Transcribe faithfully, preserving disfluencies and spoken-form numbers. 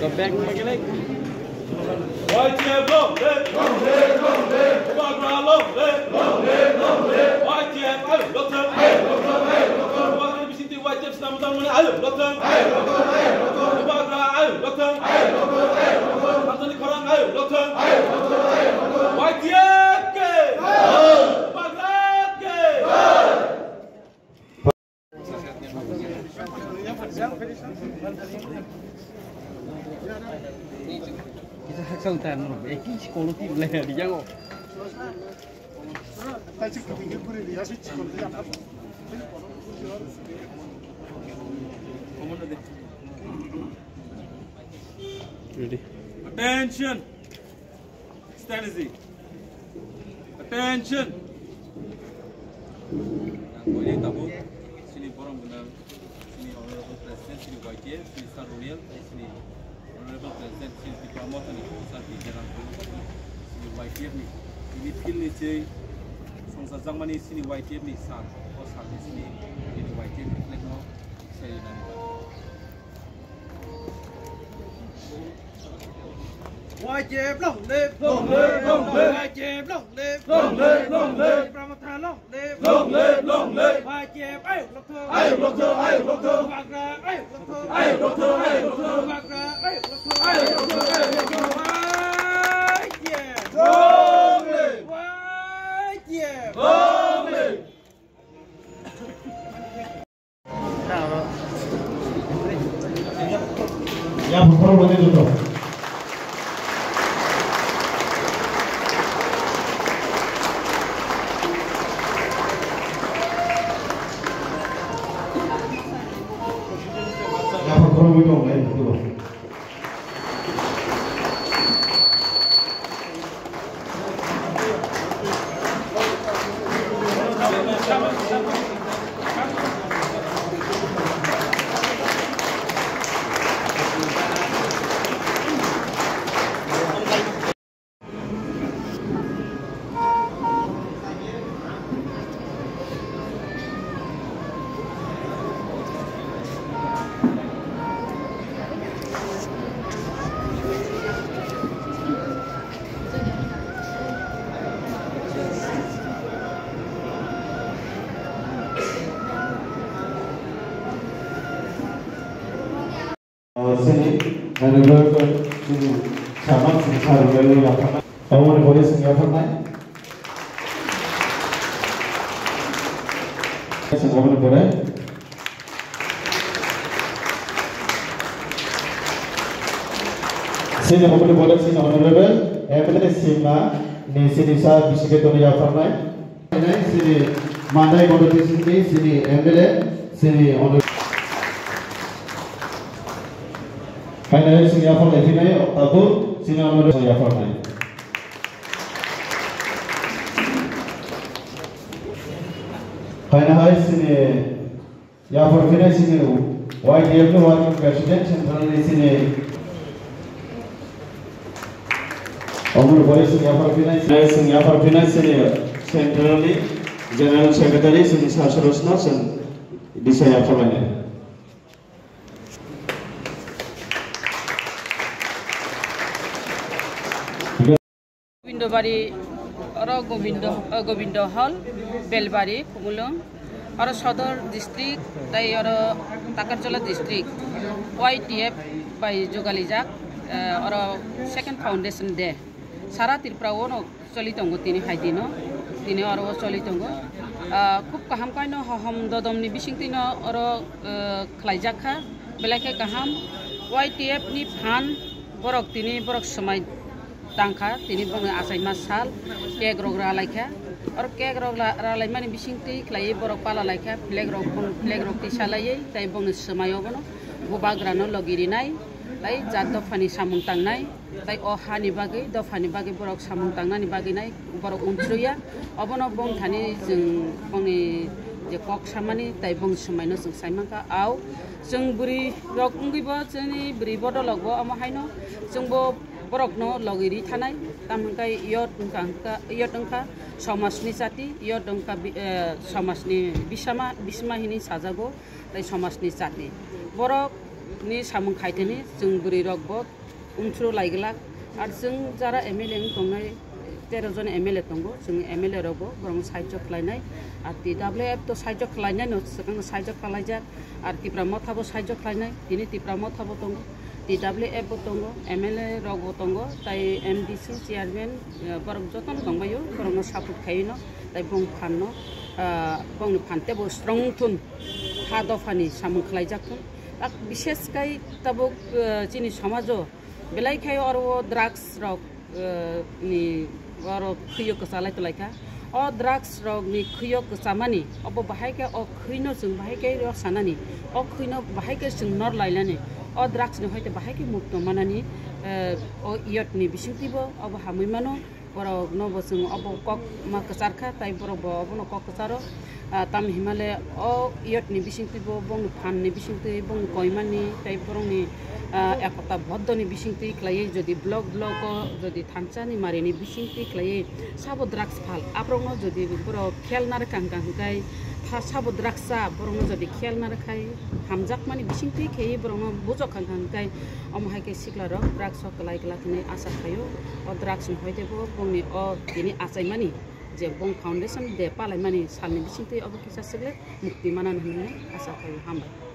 Y T F long live! Long live, long live! Bubagra long live! Long live, long live! Y T F ayo long live! Ayo long live, ayo long live! Bubagrani bisingtwi Y T F swnam jangmani ayo long live! Ayo long live, ayo long live! Bubagra ayo long live! Ayo long live, ayo long live! Tanjani khorang ayo long live! Ayo long live, ayo long live! Y T F ke! Bubagra ke! Kisa haksa wngkha norok bai, kisa kolo twi belai ya, rijak o. Ready. Attention! Strategy. Attention! Ang koinai tabuk, sini borom gwnang, sini Honorable President, sini Y T F, sini Sir Roniel, tei sini Honorable President, sini Tipra Mothani, Sir Bijay Ram Kulwng, sini Y T F ni, ini field ni sei, songsa jakmani sini Y T F ni sir, o sir ni sini, ini Y T F ni flag no, sei nani. Y T F long live! Long live, long live! Y T F long live! Long live, long live! Tipra Motha long live! Long live, long live! Y T F ayuk lokthung! Ayuk lokthung, ayuk lokthung! Bubagra ayuk lokthung! Ayuk lokthung, ayuk lokthung! Bubagra ayuk lokthung! Ayuk lokthung, ayuk lokthung! Y T F! Long live! Y T F! Long live! Ya, por favor, bonito. Ya, por favor, bonito, bonito. Sini, nani bro, sini, sama, sini, saru, lalu, lalu, lalu. Aboni pore sini, apa, nai? Sini, aboni pore. Sini, aboni pore, sini, honorable, M L A, sima, ni, sini, sa, bisike, toni, apa, nai? Sini Mandai constituency ni sini M L A sini ono. Finally sini yaphar lai phinai tabuk sini ono sini yaphar nai. Finally sini Yaphar phinai sini Y T F ni working president central ni sini. Oboni pore sini yaphar phinai sini, sini yaphar phinai sini central ni general secretary sini Sir Suresh no sini disa yaphar lainai. Gobindobari, oro Gobindo, eh, Gobindo Hall, Belbari, Khumulwng, oro Sodor District, tai oro Takarjala District, Y T F bai jogalijak, eh, oro Second Foundation Day. Sara Tripura o no choli tongo tini hai dino, tini oro o choli tongo. Ah, khub kaham kaino hohom dodom ni bising tino oro, eh, khlaijak kha, belai khe kaham. Y T F ni phan borok tini borok swmai tangkha, tini bongni achaima sal, cake rok ralaikha. Oro cake rok la-, ralaimani bisingtwi khlaiwi borok pala laikha, flag rok, bong flag rok tisa laiwi, tai bongni swmai obono bubagrano logi rinai, tai jat dophani samung tangnai, tai o hani bagwi, dophani bagwi borok samung tangnani bagwi nai borok unsuriya. Obono bongthani chwng bongni je kok samani, tai bongni swmaino chwng saimankha. Au chwng bwrwi rok wngwibo, chini bwrwi bodolokbo omo haino chwngbo borokno logi ri thanai, tamo hwnkhe yot wngkha, wngkha, yot wngkha somajni chati, yot wngkha bi-, eh, somajni bisama, bisma hinwi sajago, tei somajni chati. Borok ni samung khaiteni chwng bwrwi rok bo umsru laiglak. Ar chwng jara M L A wng tongnai, tero jon M L A tongo, chwng M L A rok bo borokno sahajyo khlainai. Ar T W F to sahajyo khlainai no, swkang sahajyo khlaijak. Ar Tipra Motha bo sahajyo khlainai, tini Tipra Motha bo tongo, T W F bo tongo, M L A rok bo tongo, tai M D C chairman, eh, borok jotono tongbaio, borokno support khaino, tai bong phanno, ah, bongni phan tebo strong thun, ha dophani samung khlaijak thun. Ak bishes kai tabuk, eh, chini somajo belai khai oro drugs rok, eh, ni oro khwiyo kwchalai tonglaikha. O drugs rok ni khwiyo kwchamani obo bahai khe o khwino chwng bahai khe rw sanani, o khwino bahai khe chwng nor lainani, o drugs ni hoite bahai khe mukto manani, eh, o youth ni bisingtwi bo obo hamwi mano. Borok no bo chwng obo kok ma kwchar kha, tai borok bo obono kok kwcharo. Ah, tam himale o youth ni bisingtwi bo, bongni phan ni bisingtwi, bongni koimani, tai borokni, ah, ekota boddo ni bisingtwi khlaiwi, jodi block block o, jodi thansa ni mari ni bisingtwi khlaiwi sabo drugs phal, aborok no jodi borok khel narwkha hwnkha hwnkhe, tha sabo drugs cha borok no jodi khel narwkhai hamjakmani bisingtwi khaiwi borok no bujok hwnkha hwnkhe, omo hai khe sikla rok drugs o kwlai kwlak hinwi asa khaio. O drugs ni hoite bo bongni o tini achaimani je bong foundation day palaimani salni bisingtwi obo kisa swkle mukti manani hinwi asa khaio. Hambai.